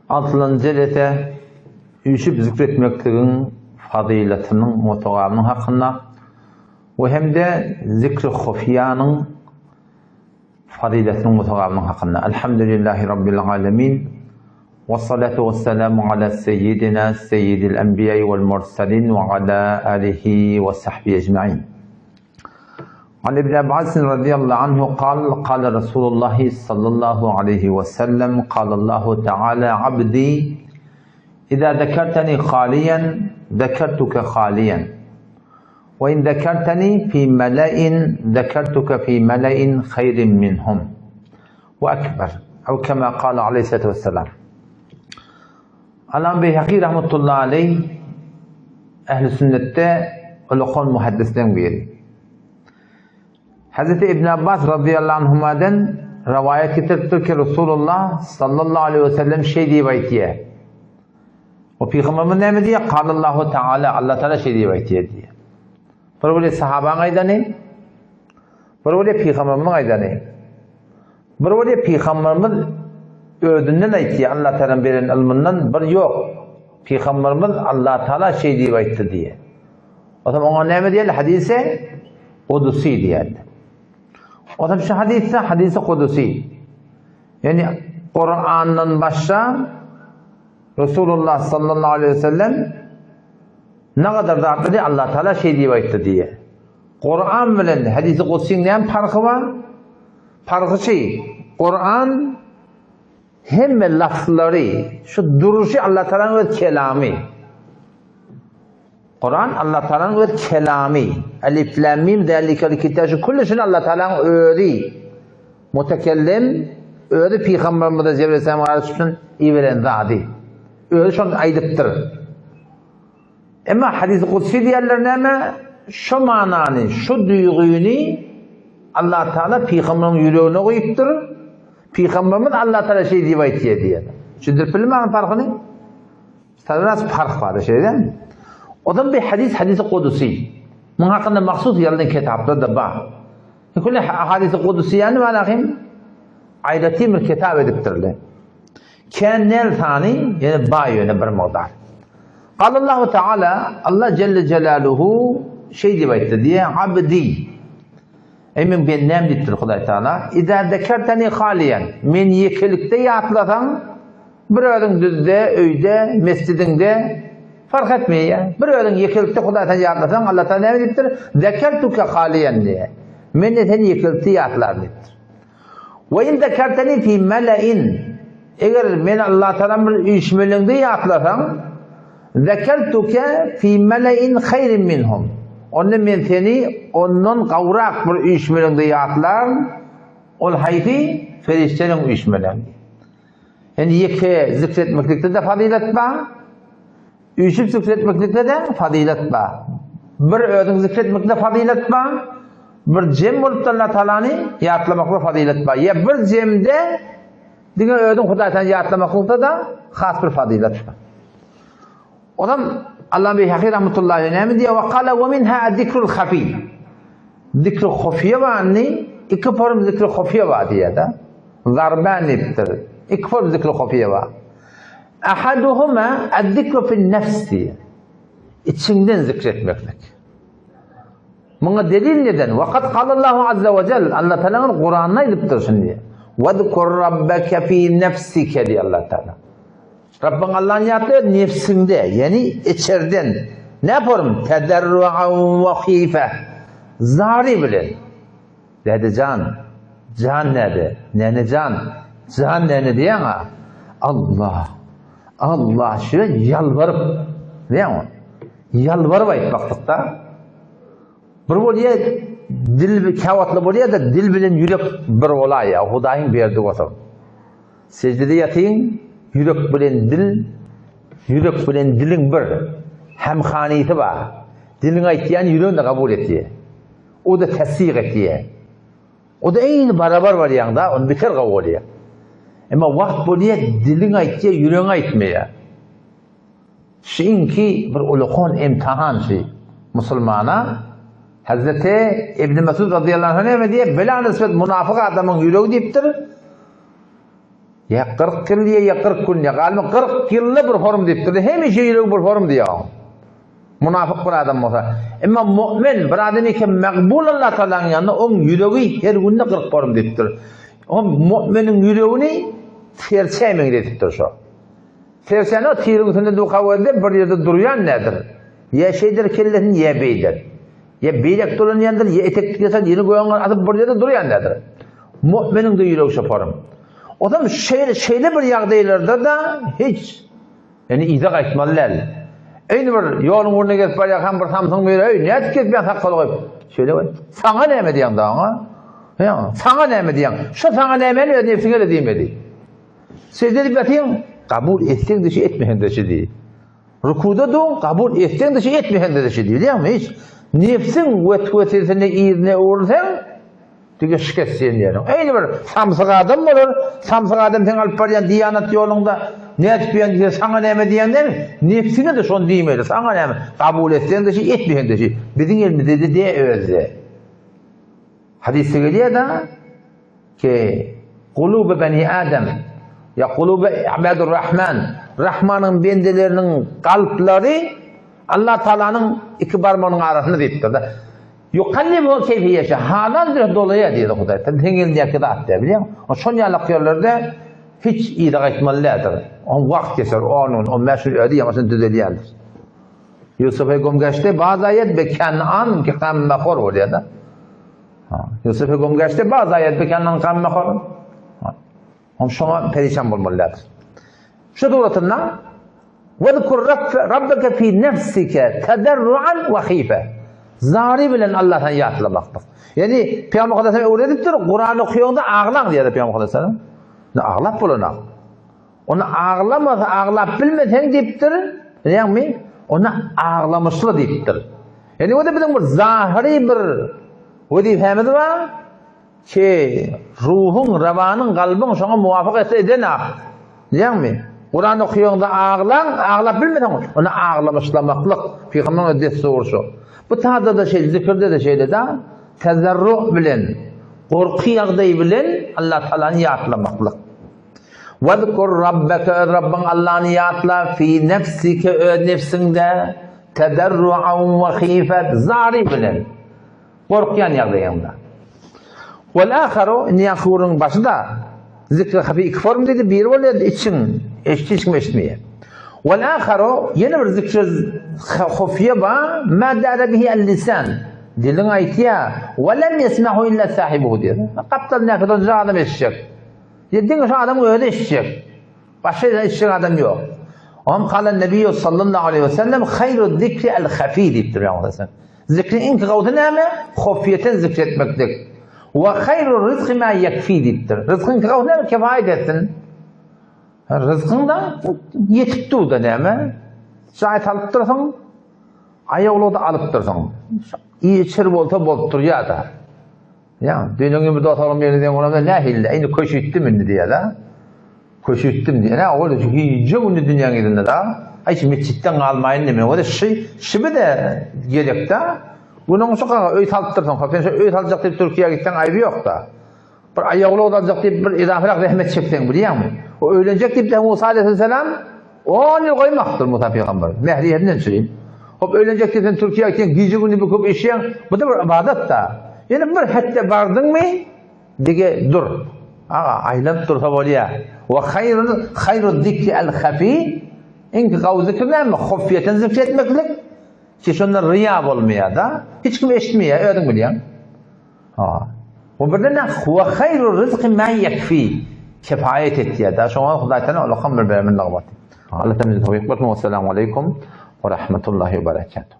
Altynjy jelese üýşüp zikretmekligiň fazylatynyň we sogabynyň hakynda we hem-de zikri hufiýanyň fazylatynyň we sogabynyň hakynda. Elhamdülillahi Rabbil alemin. Wessalatu wessalamu ala seyyidina seyyidil enbiýai wel mursalin we ala alihi we sahbihi ecmain. An Ibn Abbas radiyallahu anhu kal, kal Resulullah sallallahu aleyhi ve sellem, kal Allahu Teala abdi, İza zekerteni haliyen, zekertuke haliyen. Ve in zekerteni fi mele'in, zekertuke fi mele'in hayrin minhum. Ve ekber. Ev kema kal aleyhissalatu vesselam. Alam Beýhaki rahmetullahi aleýh Ähli sünnetde ulakan muhaddisleriň biri. Hazreti Ibn Abbas radıyallahu anhumadan rivayet getiripdir ki Resulullah sallallahu aleyhi ve sellem şey diýip aýtýar. O pygamberimiz näme diýýär? Kalallahu Teala Allah Teala şey diýip aýtýar diýýär. Bir bolýar sahabaň aýdany, bir bolýar pygamberimiziň aýdany. Bir bolýar pygamberimiz özünden aýtýar, Allah Tealanyň beren ylmyndan bir ýok. Pygamberimiz Allah Teala şeý diýip aýtdy diýýär. O zaman oňa näme diýerler? Hadise Kudusi diýerler. O zaman şu hadisde hadise Kudusi. Ýani Kur'andan başga Resulullah sallallahu aleyhi ve sellem ne kadar zatlary Allah Teala şeý diýip aýtdy diýýär. Kur'an bilen hadisi Kudusiň näme parhy bar? Parhy şi, Kuran hemme lafzlary, şu duruşy Allah Taalanyň öz kelamy. Kuran Allah Taalanyň öz kelamy. Elif lam mim zalikel kitab şu kullusyny Allah Taalanyň özi. Mutekellim özi pygamberimize Cebrail aleyhisselam arasyndan iberen zady. Özi şony aýdypdyr. Emma hadys-y kudsi diýenler näme? Şu manany, şu duýgyny Allah Taala pygamberyň ýüregine guýupdyr. Pygamberimiz Allah Taala şeý diýip aýtýar diýýär. Düşündirip bildim parhyny? Biraz parh bar şeýle. O zaman bir hadis hadis-i kudusi. Muň hakynda mahsus ýazylan kitaplar da bar. Külli hadis-i kudusiýany bar ahim aýratyn bir kitap edipdirler. Kän däl sany, ýöne bar ýöne bir mugdar. Galallahu Teala, Allah Celle Celaluhu şeý diýip aýtdy, diýe, Abdi, Eý meň bendäm diýipdir Hudaý Teala, Iza zekerteni haliýen, meni ýekelikde ýatlasaň, bir özüň düzde, öýde, mesjidiňde, fark etmeýär, bir özüň ýekelikde Hudaý seni ýatlasaň, Allah Teala näme diýipdir? Zekertuke haliýen diýe. Men-de seni ýekelikde ýatlaryn diýipdir. We in zekerteni fi mele'in Eger meni Allah Tagala bir üýşmeleňde ýatlasaň, zekertuke fi mele'in haýrin minhum. Onda men seni ondan gowrak bir üýşmeleňde ýatlaryn. Ol haýsy? Perişdeleriň üýşmeleňi. Ýani ýeke zikretmeklikde-de fazylet bar. Üýşüp zikretmeklikde-de fazylet bar. Bir özüň zikretmekde fazylet bar. Bir jem bolup Allah Taalany ýatlamakda fazylet bar. Ýa bir jemde diňe özüň Hudaý Taalany ýatlamakda da has bir fazylet bar. Onam Allah Beýhaki rahmetullahi näme diýýär? Wa qala wa minha zikrul hafi. Zikri hufiýe barny, iki form zikri hufiýe bar diýýär-de. Zarban diýipdir. Iki form zikri hufiýe bar. Ahaduhuma az-zikru fin-nefs diýýär. Içiňden zikretmeklik. Muňa delil neden? Waqat galallahu azza we jel. Allah Taala Kuranda aýdypdyr şuny diýýär. Wezkur rabbeke fi nefsike diýýär Allah Taala. Rabbiň Allahny ýatla nefsiňde, ýani içerden. Ne form? Tederruan we hife. Zary bilen. Däde jan, jan däde, nene jan, jan nene diýýäň-a. Allah, Allah şeýle ýalbaryp diýýäň. Ýalbaryp aýtmaklyk-da. Bir bolýar, dil käwagtlar bolýar-da, dil bilen ýürek bir bolaýýar, Hudaýyň berdi bolsa. Seždede ýatyň, ýürek bilen dil, ýürek bilen diliň bir hemhanysy bar. Diliň aýtýany ýüregiň-de kabul etýär. O-da tassyk etýär. O-da eýni barabar barýaň-da, ony beter gowy bolýar. Emma wagt bolýar, diliň aýtýar, ýüregiň aýtmaýar. Şiňki bir ulakan imtihan şi musulmana. Hazreti Ibn Mesud radıyallahu anh näme diýýär? Bela nisbet munafyk adamyň ýüregi diýipdir. Ýa 40 ýyl diýýär, ýa 40 gün diýýär. Galymy 40 ýylda bir forum diýipdir. Hemişe ýüregi bir forum diýýär. Munafyk bir adam bolsa. Emma mu'min bir adam eken makbul Allah Taalanyň ýanynda oň ýüregi her günde 40 forum diýipdir. O mu'miniň ýüregini serçä meňzetipdir şo. Serçäni o tiriň üstünde duka görde bir ýerde durýan nädir? Ýa şeýder kellesini ýa beýder. Ýa beýlek dolanýandyr, ýa etek tikleseň ýene göňüňe atyp bir ýerde durýan nädir? Mu'miniň de ýüregi şo forum. Otam şeýle şeýle bir ýagdaýlarda-da hiç ýani yza gaýtmaly däl. Eýni bir ýoluň ugrunda gezip barýarkaň bir samsyň biri, Eý, nädip gezipýäň sakgal goýup? Şeýle goý. Saňa näme diýýäň da oňa? Ýa, saňa näme diýýäň? Şo saňa nämäni öz nebsiňe-de diýmedi. Sežde edip ýatyň, kabul etseň-de şi, etmeseň-de şi diý. Rukuda duň, kabul etseň-de şi, etmeseň-de şi diý. Bilýäňmi hiç? Nebsiň weswesesine yzyna öwrülseň, Dige şikes diýen ýeriň. Eýni bir samsyk adam bolar. Samsyk adam seň alyp barýan diýanat ýoluňda nädip diýen diýse saňa näme diýen däl. Nebsiňe-de şony diýmeli. Saňa näme? Kabul etseň-de şi, etmeseň-de şi. Biziň elimizde-de de özde. Hadysda gelýär-de ki Guluby beni Adam ýa guluby ibadur Rahman Rahmanyň bendeleriniň kalplary Allah Taalanyň iki barmagynyň arasynda diýipdir-de. Ýukallibuhu keýfe ýeşa, halan bir dolaýar diýdi Hudaý. Sen seň elindäki zat däl, bilýäňmi? O şon ýalak ýerlerde hiç yza gaýtmaly däldir. On wagt geçer, on gün, on bäş gün özi ýaňaşdan düzelýändir. Ýusufe gum geçdi, baz aýat be Kenan ki gammahor bolýar-da. Ha, Ýusufe gum geçdi, baz aýat be Kenan gammahor. Ha. Hom şoňa perişan bolmaly däldir. Şu suratynda Wezkur rabbeke fi nefsike tederruan we hife. Zary bilen Allahdan ýatlamakdyr. Ýani Pygamber Mukaddes öwredipdir, Kuran okaýanda aglaň diýýär Pygamber Mukaddes. Ne aglap bolana. Ony aglamasa, aglap bilmeseň diýipdir, bilýäňmi? Ony aglamyşly diýipdir. Ýani o da biziň bir zahyry bir wezipemiz bar. Ki, ruhuň, rawanyň, kalbyň şoňa muwafyk etse eden-ak. Bilýäňmi? Kuran okaýaňda aglaň, aglap bilmeseň, ony aglamyşlamaklyk, pygamberiň öz dessury şu. Bu tada-da şeýle, zikirde-de şeýle-de, tezerru bilen, gorky ýagdaýy bilen Allah Tagalany ýatlamaklyk. Wezkur rabbeke öz Rabbyň Allany ýatla, fi nefsike öz nefsiňde, tezerruan we hifet, zary bilen. Gorkýan ýagdaýyňda. Wal aharu, indi ýaňky gürrüňiň başy-da, zikri hafi iki form diýdi, biri bolýar içiň, eşitdi hiç kim eşitmeýär. Wal aharu, ýene bir zikri hufiýe bar, ma dara bihi el lisan. Diliň aýtýar, we lem ýesmehu illa sahibuhu diýýär. Gapdalyndaky duran adam eşitjek. Ýa diňe şu adamyň özi eşitjek. Başga eşitjek adam ýok. Oňam kala Nebiýu sallallahu aleýhi we sellem haýru zikri el hafi diýipdir Pygamber sallallahu Zikriň iň gowusy näme? Hofýeten zikr etmeklik. Wa haýru rizqi ma ýekfi diýipdir. Rizkyň iň gowusy näme? Kefaýet etsin. Rizkyň da ýetip dur-da näme? Jaý salyp dursuň, aýaglygy-da alyp dursuň. Iýip-içer bolsa bolup durýar-da. Ýa, düýn bir dost oglan meni diýen bolanda nähili, indi köşütdim indi diýýär-de. Köşütdim diýýär. Hä, ol gije gündi dünýäň ýüzünde da. Aý, şu metjitden galmaýyn diýme. O-da şy, şibi-de gerek-de. Günüň şu gaga öý salypdyrsyň. Sen şu öý saljak diýip Türkiýä gitseň aýby ýok-da. Bir aýagulag aljak diýip bir edasyrak zähmet çekseň bilýäňmi? O öýlenjek diýip de Musa aleyhisselam 10 ýyl goýmakdyr Musa pygamber. Mähriýetinden çürim. Hop öýlenjek diýip sen Türkiýä gitseň gije güni bu köp işýäň. Bu da bir ybadat-da. Ýene bir hetde bardyňmy? Dige dur. Aga aýlanyp dursa bolýar. Wa haýrul haýru zikri al hafi. Iň gowy zikr näme? Hofýeten zikr etmeklik. Ki şonda riýa bolmaýar-da. Hiç kim eşitmeýär, özüň bilýäň. Ha. Bu birden ne? Huwa haýru rizqi ma ýekfi. Kefaýet etýär. Da şoňa Hudaý Taala ulakam bir bermen nygmaty. Allah taala towfik bersin. Wessalamu aleýkum we rahmetullahi we berekatuh.